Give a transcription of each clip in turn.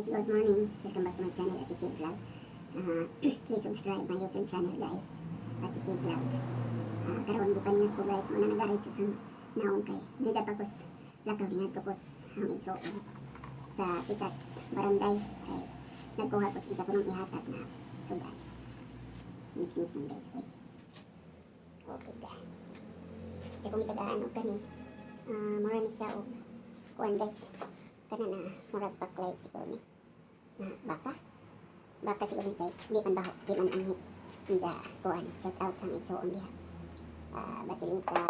Guys, good morning. Welcome back to my channel, Ate C Vlog. Please subscribe my YouTube channel, guys. Ate C Vlog. Karon gipaningat ko, guys, muna nagarit sa usang naong kay di pa kos lakaw dingadto kos ang igsuon sa Pitas Barangay kay nagkuha ko sa isa ko nung ihatag na sudan. Nit-nit man, guys, oy. Okay da. Sa kong itagaan og kani, mura ni siya og kuan, guys. Kana na murag paklay siguro ni. Na baka? Baka siguro ni kay di man baho, di man anghit. Unsa kuan, shout out sa igsuon diha. Basilisa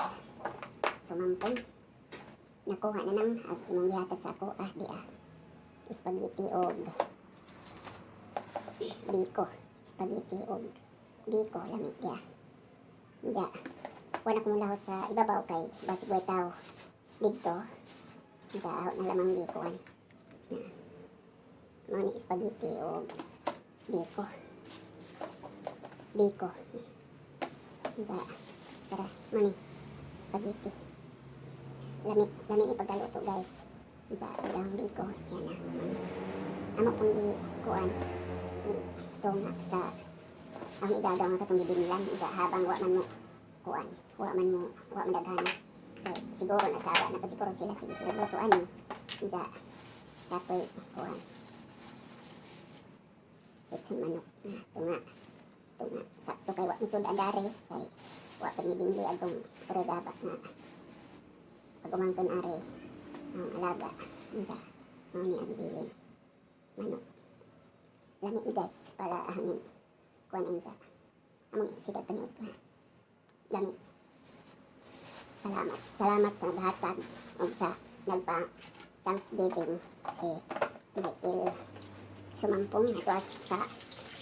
Sumampong. Nakuha na nang at imong gihatag sa ako ah di ah. Spaghetti og biko. Spaghetti og biko, lami diha. Diya. Wala ko mulahos sa ibabaw kay basig way tao didto. Diya ako na lamang di kuan. Na. Mao ni spaghetti og biko. Biko. Diya. Tara, mao ni spaghetti. Lami, lami ni pagkaluto, guys. Diya, ang biko. Yan na. Mao ni. Amo pong di kuan di tunga sa ang igagaw nga katong gibinlan. Diya, habang wa man mo kuan, wa man mo, wa man daghan. Kay siguro nasawa na pa siguro sila, sige sila luto ani. Diya, kapoy kuan. Lechon manok na tunga. Tunga. Sakto kay wa misud adare kay wa pa ni binli adtong Oregaba nga pag umangkon are ang alaga. Unsa mao ni ang gibilin. Manok. Lami ni, guys, para hangin kuan unsa. Among sida paniud ha. Lami. Salamat. Salamat sa naghatag ug sa nagpa Thanksgiving si Michael Sumampong ato sa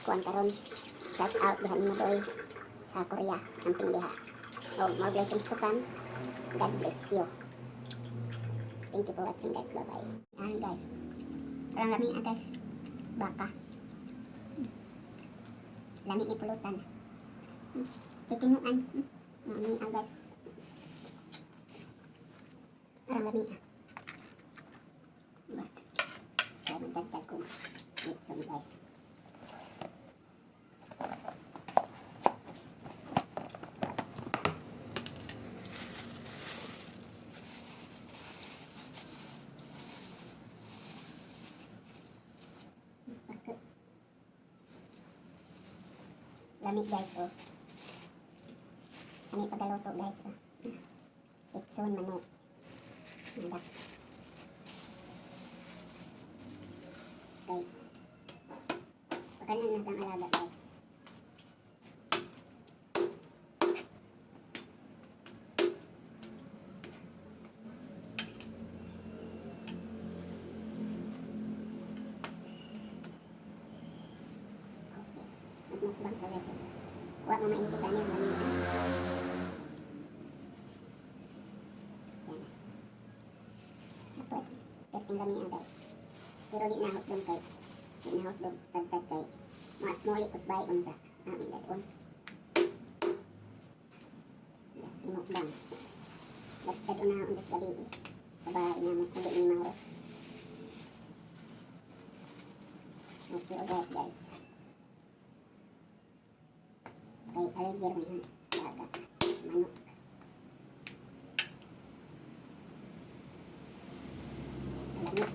kuan karon. Shout out diha nimo doy sa Korea, amping diha. Oh, more blessings to come. God bless you. Thank you for watching, guys. Bye-bye. Yan, guys. Parang lami ah, guys. Baka. Lami ni pulutan. Tutunuan. Lami ah, guys. Parang lami ah. Diba? Kaya magdagdag ko. Lechon, guys. Bakit? Lami, guys, oh. Lami pagkaluto, guys, oh. Litson manok. Nadak. Guys. Pakanan na ang alaga, guys. Okay. Magmukbang ka, guys. Wa mo maigo gani ang lami. Yan na. Ito, perting lami ah, guys. Pero di na hotdog kay di na hotdog tagtag kay muli kusbay unsa aming dadon. Ya, imukbang. Dagdag na unsa sa gabi. Sa bahay na mo kundi ni Mauro. Okay, alright, guys. Kay allergy rin yan. Daga. Manok. Alam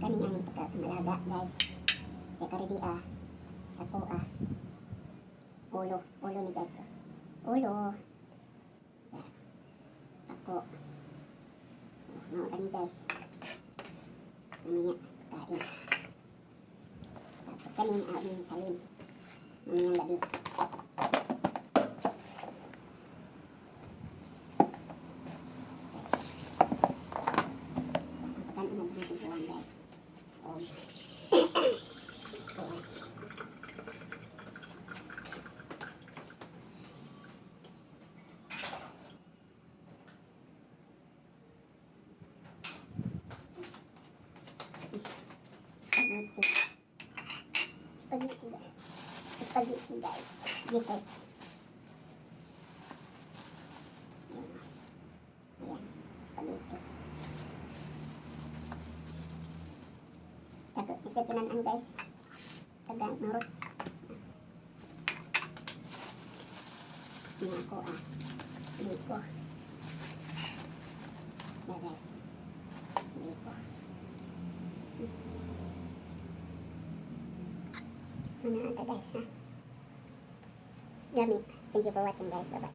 Kani nga ni pagka sa malaga, guys. Kaya karidi ah. Sa ko ah. Ulo. Ulo ni, guys. Oh. Ulo. Ya. Ako. Oh, mao ni, guys. Mamaya pagkain. Tapos kani ah yung salin. Mamayang gabi. Guys. Ang pagkain na natin buwan, guys. Oh. Kuwan. Spaghetti. Spaghetti. Spaghetti, guys. Dessert. Tago, isa kinan-an, guys. Taga marot. Nga ako ah. Biko. Yeah, guys. Biko. Ano ata, guys, ha? Yummy. Thank you for watching, guys. Bye-bye.